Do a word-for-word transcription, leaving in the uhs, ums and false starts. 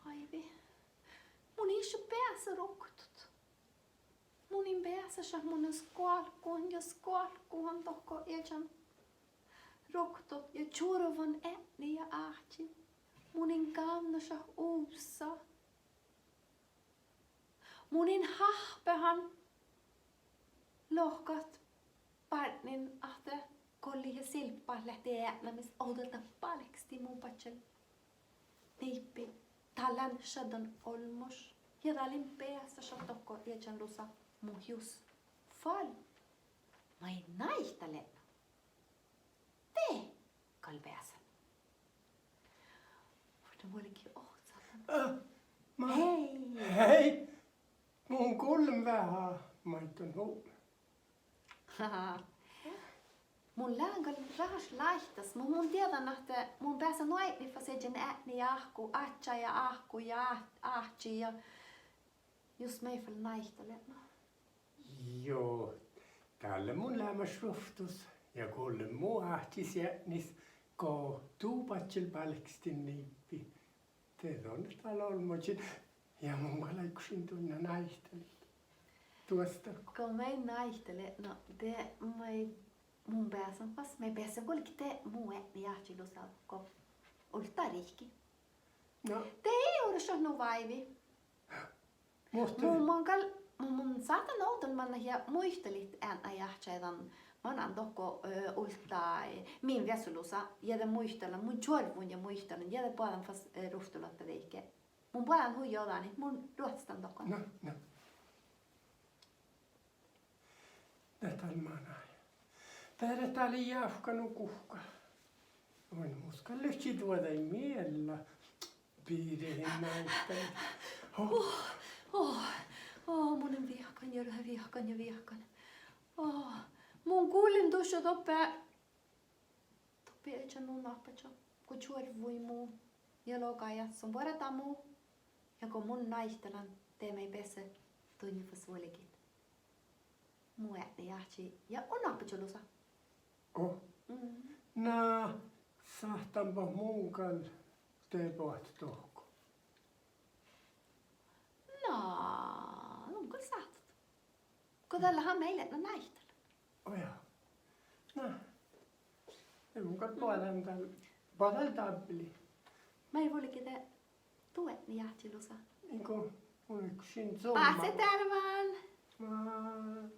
Oaivi. Mun in šat beasa ruoktot. Mun in beasa šat, mun lean skoalkkuhan ja skoalkkuhan dohko iežan ruoktot ja čuorvvan eadni ja áhči. Mun in gávnna šat uvssa. Mun in háhppehan lohkat bártnin ahte gollit ja silbbat leat eatnamis ovdal dan bálkestin mu badjel niibbi. Dál lean šaddan olmmoš ja dál in beasa šat dohko iežan lusa. Muhto jus fal maid náitaletna, de gal beasan. Vuorddán vuolgit ohcat. Hei! Hei! Mun gullen veahá maid don hupme. Mun lean gal ráš láittas, muhto mun dieđán ahte mun beasan oaidnit fas iežan eadni ja áhku, áddjá ja áhku ja á-, áhčči ja jus mii fal náitaletna. Juo, dalle mun leamaš ruovttus ja gullen mu áhčis eadnis go du badjel bálkestin niibbi. De don leat dál olmmožin ja mun gal áiggušin duinna náitalit. Duostágo? Go mii náitaletna, de maid mun beasan fas, mii beassat vuolgit de mu eadni ja áhčči lusa go Ultá rihkki. Na. De ii ore šat nu váivi. Muhto mun gal, mun, mun sáhtán ovdal mannat ja muitalit eadni ja áhčči dan manan dohko, eh, Ultá, min viesu lusa, ja de muitalan, mun čuorvvun ja muitalan, ja de boađán fas, eh, ruovttoluotta deike. Mun boađán hui ođanit, mun ruohtastan dohko. Na, na. Na dál manai. Bere dál ii jávkka nu guhká. Oainnus gal livččii duođai miella biidihin náitalit. Oh, oh, oh, mun lean viehkan ja viehkan ja viehkan. Oh, mun gullen dušše doppe doppe iežan unappaža go čuorvvui mu ja logai ahte son buorre dámu. Ja go mun náitalan, de mii beassat duinna fas vuolgit. Mu eadni ja áhčči ja unappaža lusa. Oh. Mm. Na, sáhtánbat mun gal de boahtit dohko? Na, mun gal sáhtát. Go dalle han mii leat na náitalan. Oja. Na. De mun gal boađán dál, boađán dábbeli. Mii vuolgit de du eadni ja áhčči lusa? Iŋgo, mun áiggušin zumma. Báhcet dearvván! Maa.